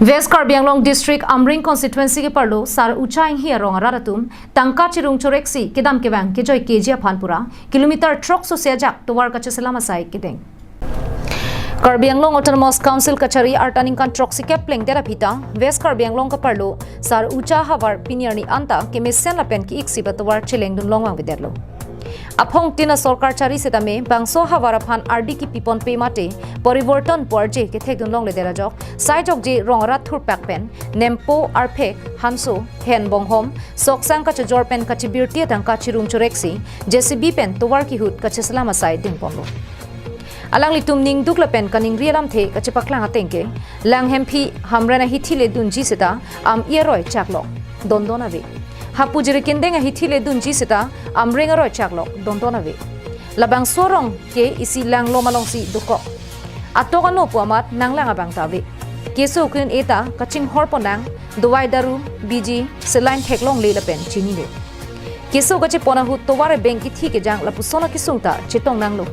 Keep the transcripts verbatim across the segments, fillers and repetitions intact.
West Karbi Anglong District Amreng Constituency keparlo Sar Ucha Enghi arong arat atum tangka chirung choreksi kedam kevang kejoi keji aphan pura kilometer throk sose ajak tovar kacheselam asai kedeng. Karbi Anglong Autonomous Council kachari arta ningkan throksi kep plengdet aphi ta West Karbi Anglong keparlo Sar Ucha havar pini arni anta kemesen lapen ki-ik si ba tovar chelengdun long vangvedetlo. Aphong tin asorkar chari setame bangso havar aphan ardi kipipon pe mate poriborton pu arje kethekdun longledet ajok sai jokje rong arat thurpak pen nempo, arphek, hanso, hen bonghom, soksang kachojor pen kachibirti atangka chirung choreksi J C B pen tovar kihut kacheselam asai dengponlo. Alanglitum ningduk lapen kaningri alamthe kachepaklang ateng ke, Langhemphi Hamren ahithi ledunji seta am-i aroi chaklok dondon ave. Hapu Jirikindeng ahithi ledunji seta Amreng aroi chaklok dondon ave. Labangso arong ke isi langlom alongsi dokok. Atok ano pu amat nanglang abang ta ave. Keso kun eta kachinghorpon nang, dawai daru, biji, saline theklongle lapen chinilo. Keso kachepon ahut tovar ebeng kithi kejang lapuson akesung ta chetong nanglo.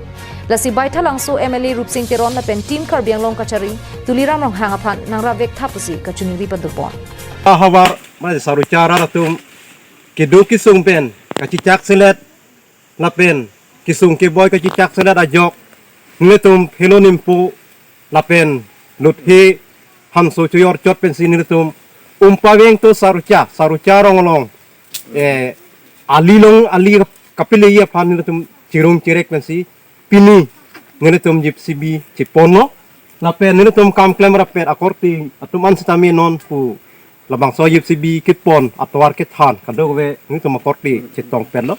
Lasi Baithalangso M L A Rupsing Teron lapen Team Karbi Anglong kachari Tuliram Ronghang aphan nangrap vek tha pusi kachiningri padopon. Ahavar, mane Sar Ucha arat atum kedo kesung pen kachichak selet lapen kesung keboi kachichak selet ajok nelitum phelo nempo lapen luthe hanso choyor chot pensi nelitum umpaveng to Sar Ucha, Sar Ucha arong along, eh, ali long ali kapili aphan nelitum chirung chirek pensi pini nelitum J C B cheponlo lapen nelitum kam klem rapet akorte atum an setame non pu labangso J C B kepon atovar kethan kadokave nelitum akorte chetongpetlo.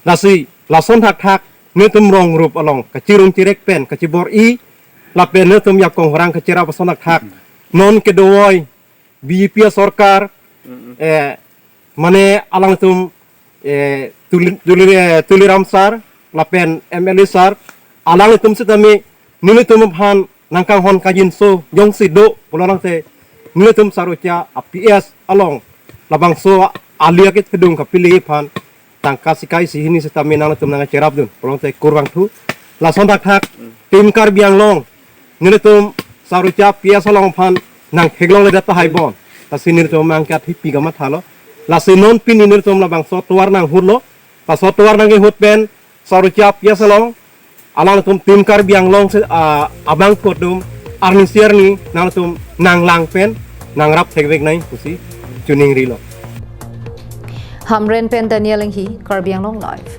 Lasi lason thakthak nelitum rong rup along kachirung chirek pen kachibor-i lapen nelitum yakong horang kacherap ason thakthak non kedovoi B J P asorkar, eh, mane alangtum, eh, Tuli, Tuli, eh, Tuliram sir lapen M L A sir, alangtum setame nelitum aphan nangkanghon kajinso jongsi do pulo nangte nelitum Sar Ucha a P S along labangso ali akethedung kapili aphan tangka sikai si hini setame nangtum nangcherapdun pulote kurvangthu. Lason thakthak Team Karbi Anglong nelitum Sar Ucha P S along aphan nangtheklongledet tahai bon. Lasi nelitum nangkat hipi kamathalo. Lasi non pini nelitum labangso tovar nanghutlo. Laso tovar nangkehut pen Sar Ucha P S along alangtum Team Karbi Anglong se, ah, abangphu atum arnisi arni nangtum nanglang pen nangrap thekvek nai pusi chiningrilo. Hamren pen Daniel Enghi, Karbi Anglong Live.